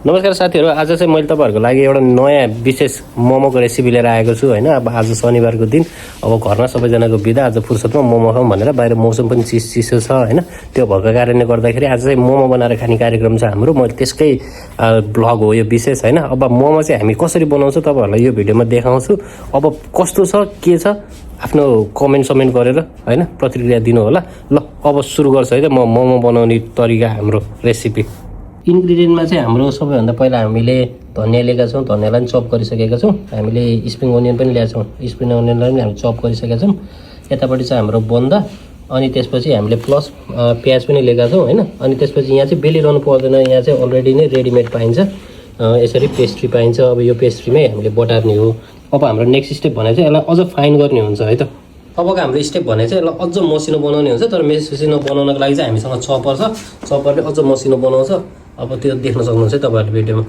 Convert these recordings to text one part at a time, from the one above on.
नमस्कार साथीहरु, आज चाहिँ मैले तपाईहरुको लागि एउटा नयाँ विशेष मोमोको रेसिपी लिएर आएको छु हैन। अब आज शनिबारको दिन, अब घरमा सबैजनाको बिदा, आज फुर्सदमा मोमो खाऊँ भनेर बाहिर मौसम पनि चिसो छ हैन। त्यो भएको कारणले गर्दाखेरि आज चाहिँ मोमो बनाएर खाने कार्यक्रम छ हाम्रो। मैले त्यसकै ब्लग हो यो विशेष हैन। अब मोमो चाहिँ हामी कसरी बनाउँछ तपाईहरुलाई यो भिडियोमा देखाउँछु। अब कस्तो छ के छ आफ्नो कमेन्ट गरेर हैन प्रतिक्रिया दिनु होला। ल अब सुरु गर्छ है त म मोमो बनाउने तरिका हाम्रो रेसिपी। इन्ग्रेडियन्टमा चाहिँ हाम्रो सबैभन्दा पहिला हामीले धनिया लिएका छौँ। धनियालाई पनि चप गरिसकेका छौँ। हामीले स्प्रिङ अनियन पनि ल्याएको छौँ। स्प्रिङ अनियनलाई पनि हामी चप गरिसकेका छौँ। यतापट्टि चाहिँ हाम्रो बन्दा, अनि त्यसपछि हामीले प्लस प्याज पनि लिएका छौँ हैन। अनि त्यसपछि यहाँ चाहिँ बेलिरहनु पर्दैन, यहाँ चाहिँ अलरेडी नै रेडिमेड पाइन्छ। यसरी पेस्ट्री पाइन्छ। अब यो पेस्ट्रीमै हामीले बटार्ने हो। अब हाम्रो नेक्स्ट स्टेप भने चाहिँ यसलाई अझ फाइन गर्ने हुन्छ है त। अबको हाम्रो स्टेप भने चाहिँ यसलाई अझ मसिनो बनाउने हुन्छ। तर मसिनो बनाउनको लागि चाहिँ हामीसँग चपर छ। चपरले अझ मसिनो बनाउँछ। अब त्यो देख्न सक्नुहुन्छ है तपाईहरुले भिडियोमा।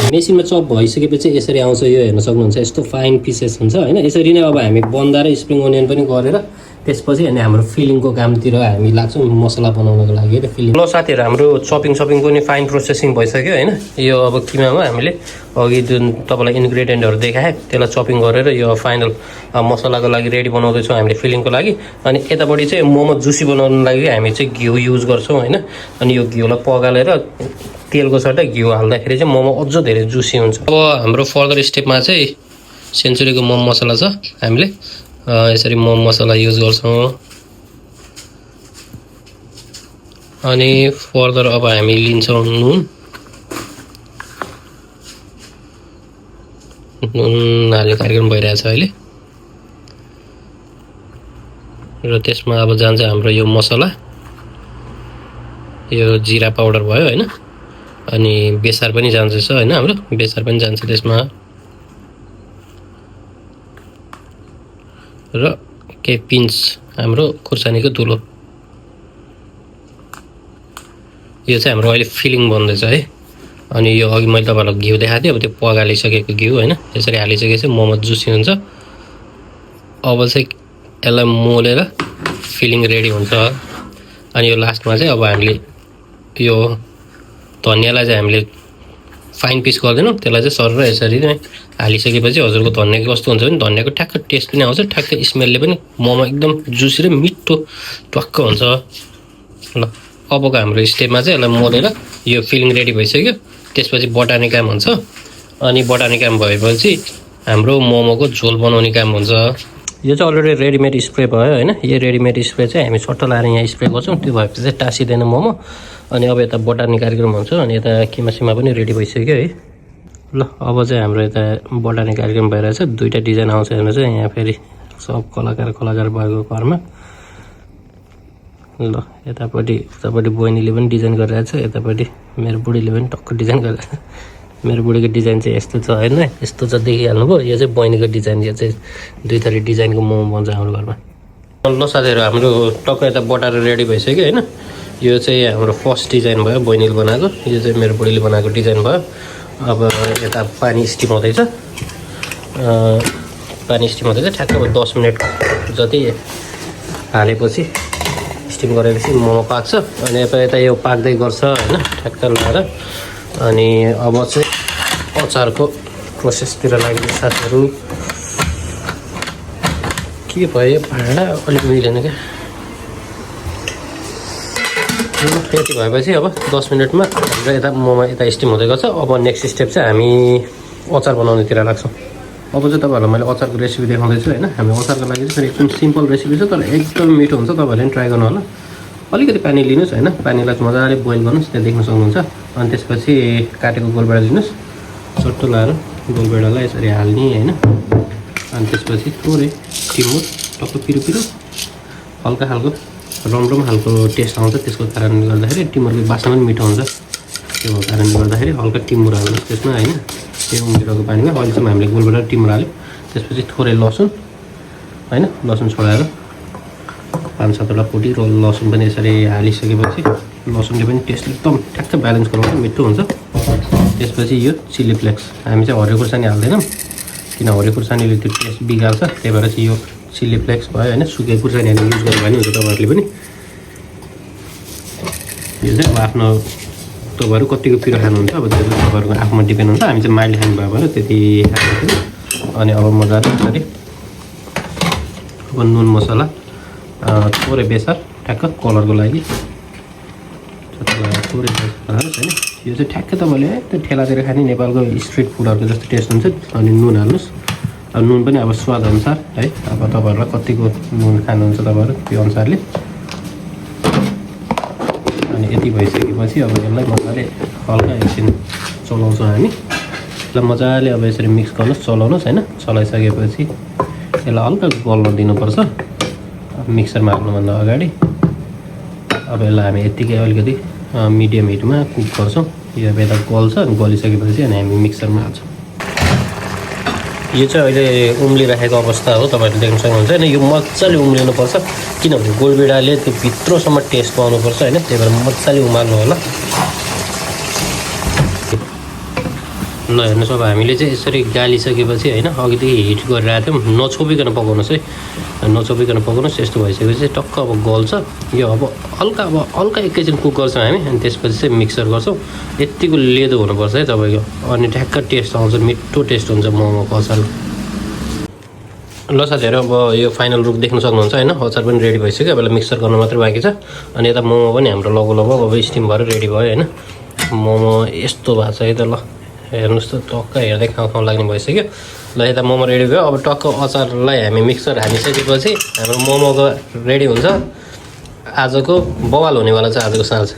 मेसिनमा चप भइसकेपछि यसरी आउँछ। यो हेर्न सक्नुहुन्छ, यस्तो फाइन पिसेस हुन्छ हैन। यसरी नै अब हामी बन्दा र स्प्रिङ अनियन पनि गरेर त्यसपछि अनि हाम्रो फिलिङको कामतिर हामी लाग्छौँ, मसला बनाउनको लागि है फिलिङ। ल साथीहरु, हाम्रो चपिङ पनि फाइन प्रोसेसिङ भइसक्यो हैन। यो अब किमामा हामीले अघि जुन तपाईलाई इन्ग्रेडियन्टहरु देखाए त्यसलाई चपिङ गरेर यो फाइनल मसलाको लागि रेडी बनाउँदै छौँ हामीले फिलिङको लागि। अनि यतापट्टि चाहिँ मोमो जुसी बनाउनको लागि हामी चाहिँ घिउ युज गर्छौँ हैन। अनि यो घिउलाई पगालेर तेलको सट्टा घिउ हाल्दाखेरि चाहिँ मोमो अझ धेरै जुसी हुन्छ। अब हाम्रो फर्दर स्टेपमा चाहिँ सेन्चुरीको मोमो मसला छ। हामीले यसरी मोमो मसला युज गर्छौँ। अनि फर्दर अब हामी लिन्छौँ नुन हाल्ने कार्यक्रम भइरहेछ अहिले। र त्यसमा अब जान्छ हाम्रो यो मसला, यो जिरा पाउडर भयो हैन। अनि बेसार पनि जान्छ हैन, हाम्रो बेसार पनि जान्छ त्यसमा। र केही पिन्च हाम्रो खुर्सानीको धुलो। यो चाहिँ हाम्रो अहिले फिलिङ बन्दैछ है। अनि यो अघि मैले तपाईहरुलाई घिउ देखाएको थिएँ, अब त्यो पगालिसकेको घिउ हैन। यसरी हालिसकेपछि मोमो जुसी हुन्छ। अब चाहिँ यसलाई मोलेर फिलिङ रेडी हुन्छ। अनि यो लास्टमा चाहिँ अब हामीले यो धनियालाई चाहिँ हामीले फाइन पिस गर्दैनौँ, त्यसलाई चाहिँ सर यसरी नै हालिसकेपछि हजुरको धनियाको कस्तो हुन्छ भने धनियाको ठ्याक्क टेस्ट पनि आउँछ, ठ्याक्क स्मेलले पनि मोमो एकदम जुसी र मिठो टक्क हुन्छ। ल अबको हाम्रो स्टेपमा चाहिँ यसलाई मोलेर यो फिलिङ रेडी भइसक्यो। त्यसपछि बटार्ने काम हुन्छ। अनि बटार्ने काम भएपछि हाम्रो मोमोको झोल बनाउने काम हुन्छ। यो चाहिँ अलरेडी रेडिमेड स्प्रे भयो हैन। यो रेडिमेड स्प्रे चाहिँ हामी सट्ट लाएर यहाँ स्प्रे गर्छौँ। त्यो भएपछि चाहिँ टाँसिँदैन मोमो। अनि अब यता बटार्ने कार्यक्रम हुन्छ। अनि यता किमा पनि रेडी भइसक्यो है। ल अब चाहिँ हाम्रो यता बटार्ने कार्यक्रम भइरहेछ। दुईटा डिजाइन आउँछ हेर्नु चाहिँ यहाँ फेरि सब कलाकार भएको घरमा। ल यतापट्टि उतापट्टि बहिनीले पनि डिजाइन गरिरहेछ, यतापट्टि मेरो बुढीले पनि टक्क डिजाइन गरिरहेछ। मेरो बुढीको डिजाइन चाहिँ यस्तो छ हैन, यस्तो छ देखिहाल्नुभयो। यो चाहिँ बहिनीको डिजाइन। यो चाहिँ दुई थरी डिजाइनको मोमो बन्छ हाम्रो घरमा। ल साथीहरु, हाम्रो टक्क यता बटार रेडी भइसक्यो हैन। यो चाहिँ हाम्रो फर्स्ट डिजाइन भयो बहिनीले बनाएको। यो चाहिँ मेरो बुढीले बनाएको डिजाइन भयो। अब यता पानी स्टिम हुँदैछ। ठ्याक्क 10 मिनट जति हालेपछि स्टिम गरेपछि मोमो पाक्छ। अनि यता यो पाक्दै गर्छ हैन ठ्याक्क लगाएर। अनि अब चाहिँ अचारको प्रोसेसतिर लाग्ने साथीहरु। के भयो भाँडा अलिक मिलेन क्या। त्यति भएपछि अब 10 मिनटमा हाम्रो यता मोमो यता स्टिम हुँदै गर्छ। अब नेक्स्ट स्टेप चाहिँ हामी अचार बनाउनेतिर लाग्छौँ। अब चाहिँ तपाईहरुलाई मैले अचारको रेसिपी देखाउँदैछु हैन। हामी अचारको लागि चाहिँ एकदम सिम्पल रेसिपी छ, तर एकदम मिठो हुन्छ। तपाईहरुले पनि ट्राई गर्नु होला। अलिकति पानी लिनुस् हैन। पानीलाई मजाले बोइल गर्नुस्, त्यहाँ देख्न सक्नुहुन्छ। अनि त्यसपछि काटेको गोलबेडा लिनुस्, चट्टो लाएर गोलबेडालाई यसरी हाल्ने हैन। अनि त्यसपछि थोरै टिमुर, टक्क पिरो हल्का खालको रम खालको टेस्ट आउँछ। त्यसको कारणले गर्दाखेरि टिमुरको बास्ना पनि मिठो हुन्छ। त्यो कारणले गर्दाखेरि हल्का टिमुर हाल्नुस् त्यसमा हैन। त्यो उम्रिएको पानीमा अहिलेसम्म हामीले गोलबेडा टिमुर हाल्यो। त्यसपछि थोरै लसुन हैन, लसुन छोडाएर 5-7 पोटी लसुन पनि यसरी हालिसकेपछि लसुनले पनि टेस्ट एकदम ठ्याक्क ब्यालेन्स गराउँछ, मिठो हुन्छ। त्यसपछि यो चिली फ्लेक्स हामी चाहिँ हरियो खुर्सानी हाल्दैनौँ, किन हरियो खुर्सानीले त्यो टेस्ट बिगार्छ। त्यही भएर चाहिँ यो चिल्ली फ्लेक्स भयो होइन सुके खुर्सानीहरू युज गर्नु भने हुन्छ तपाईँहरूले पनि यो चाहिँ अब आफ्नो तपाईँहरू कतिको पिरो खानुहुन्छ अब त्यो चाहिँ तपाईँहरूको आफूमा डिपेन्ड हुन्छ हामी चाहिँ माइल्ड खानु भयो भने त्यति खानु अनि अब मजाले यसरी अब नुन मसला थोरै बेसार ठ्याक्क कलरको लागि थोरै बेसार हाल्नुहोस् होइन यो चाहिँ ठ्याक्कै तपाईँले त्यो ठेलातिर खाने नेपालको स्ट्रिट फुडहरूको जस्तो टेस्ट हुन्छ अनि नुन हाल्नुहोस् अब नुन पनि अब स्वाद अनुसार है अब तपाईँहरूलाई कतिको नुन खानुहुन्छ तपाईँहरू त्यो अनुसारले अनि यति भइसकेपछि अब यसलाई मजाले हल्का एकछिन चलाउँछौँ हामी यसलाई मजाले अब यसरी मिक्स गर्नुहोस् चलाउनुहोस् होइन चलाइसकेपछि यसलाई हल्का गल्न दिनुपर्छ मिक्सरमा हाल्नुभन्दा अगाडि अब यसलाई हामी यत्तिकै अलिकति मिडियम हिटमा कुक गर्छौँ यो अब यता गल्छ अनि गलिसकेपछि अनि हामी मिक्सरमा हाल्छौँ यो चाहिँ अहिले उम्लिरहेको अवस्था हो तपाईँहरूले देख्न सक्नुहुन्छ होइन यो मजाले उम्लिनुपर्छ किनभने गोलभेडाले त्यो भित्रसम्म टेस्ट पाउनुपर्छ होइन त्यही भएर मजाले उमाल्नु होला ल हेर्नुहोस् अब हामीले चाहिँ यसरी गालिसकेपछि होइन अघिदेखि हिट गरिरहेको थियौँ नछोपिकन पकाउनुहोस् है नछोपिकन पकाउनुहोस् यस्तो भइसकेपछि चाहिँ टक्क अब गल्छ यो अब हल्का एकैछिन कुक गर्छौँ हामी अनि त्यसपछि चाहिँ मिक्सर गर्छौँ यत्तिको लेदो हुनुपर्छ है तपाईँको अनि ठ्याक्क टेस्ट आउँछ मिठो टेस्ट हुन्छ मोमोको अचार ल साथीहरू अब यो फाइनल लुक देख्न सक्नुहुन्छ होइन अचार पनि रेडी भइसक्यो अब मिक्सर गर्नु मात्रै बाँकी छ अनि यता मोमो पनि हाम्रो लगभग अब स्टिम भएर रेडी भयो होइन मोमो यस्तो भएको छ है त ल हेर्नुहोस् त टक्क हेर्दै खाउँ लाग्ने भइसक्यो ल यता मोमो रेडी भयो अब टक्क अचारलाई हामी मिक्सर हालिसकेपछि हाम्रो मोमोको रेडी हुन्छ आजको बवाल हुनेवाला छ आजको साँझ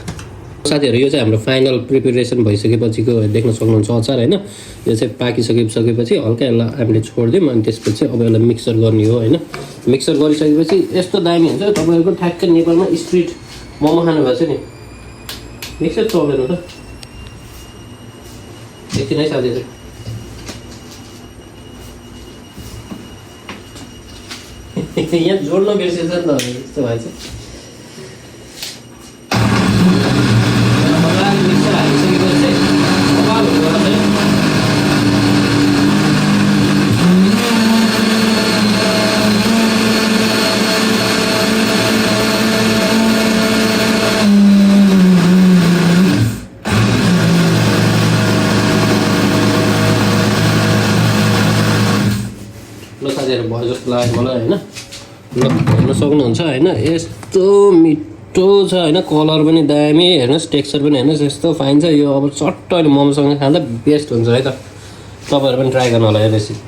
साथीहरू यो चाहिँ हाम्रो फाइनल प्रिपेरेसन भइसकेपछिको देख्न सक्नुहुन्छ अचार होइन यो चाहिँ पाकिसकेपछि हल्का यसलाई हामीले छोडिदिउँ अनि त्यसपछि अब यसलाई मिक्सर गर्ने हो होइन मिक्सर गरिसकेपछि यस्तो दामी हुन्छ तपाईँहरूको ठ्याक्कै नेपालमा स्ट्रिट मोमो खानुभएको छ नि मिक्सर चल्दैन त एकछिन है साथीहरू यहाँ जोड्न बिर्सेछ नि त यस्तो भएछ मिक्सर हालिसकेपछि चाहिँ साथीहरू भयो जस्तो लाग्यो मलाई होइन ल हेर्न सक्नुहुन्छ होइन यस्तो मिठो छ होइन कलर पनि दामी हेर्नुहोस् टेक्स्चर पनि हेर्नुहोस् यस्तो फाइन छ यो अब चट्ट अहिले मोमोसँग खाँदा बेस्ट हुन्छ है त तपाईँहरू पनि ट्राई गर्नु होला यो रेसिपी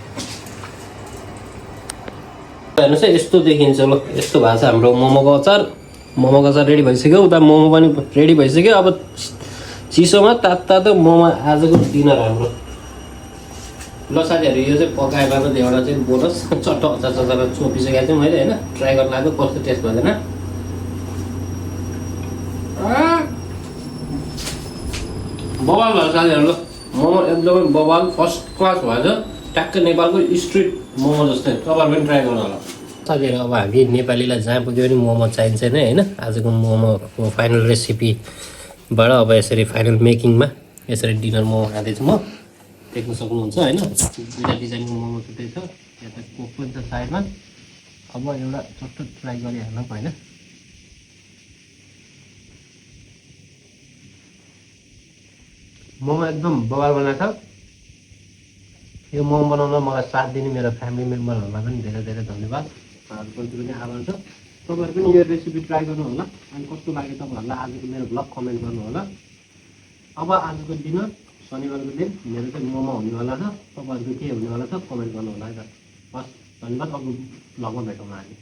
हेर्नुहोस् है यस्तो देखिन्छ ल यस्तो भएको छ हाम्रो मोमोको अचार रेडी भइसक्यो उता मोमो पनि रेडी भइसक्यो अब चिसोमा तातो मोमो आजको डिनर हाम्रो ल साथीहरू यो चाहिँ पकाएर त एउटा चाहिँ बोनस चट्ट अचार चोपिसकेको थिएँ मैले होइन ट्राई गर्न लाग्यो कस्तो टेस्ट भएन बवाल भयो साथीहरू ल मोमो एकदमै बवाल फर्स्ट क्लास भएछ ट्याक्कै नेपालको स्ट्रिट मोमो जस्तै तपाईँहरू पनि ट्राई गर्नु होला साथीहरू अब हामी नेपालीलाई जहाँ पुग्यो भने मोमो चाहिन्छ नै होइन आजको मोमोको फाइनल रेसिपीबाट अब यसरी फाइनल मेकिङमा यसरी डिनर मोमो खाँदैछु म देख्न सक्नुहुन्छ होइन दुईवटा डिजाइनको मोमो छुट्टै छ यता कोक पनि छ साइडमा अब एउटा चट्ट ट्राई गरिहाल्नु होइन मोमो एकदम बवाल बनाएको छ यो मोमो बनाउन मलाई साथ दिने मेरो फ्यामिली मेम्बरहरूलाई पनि धेरै धेरै धन्यवाद उहाँहरूप्रति पनि आभार छ तपाईँहरू पनि यो रेसिपी ट्राई गर्नु होला अनि कस्तो लाग्यो तपाईँहरूलाई आजको मेरो ब्लग कमेन्ट गर्नु होला अब आजको डिनर शनिबारको दिन मेरो चाहिँ मोमो हुनेवाला छ तपाईँहरूको के हुनेवाला छ कमेन्ट गर्नु होला है त हस् धन्यवाद अब ब्लगमा भेटौँ हामी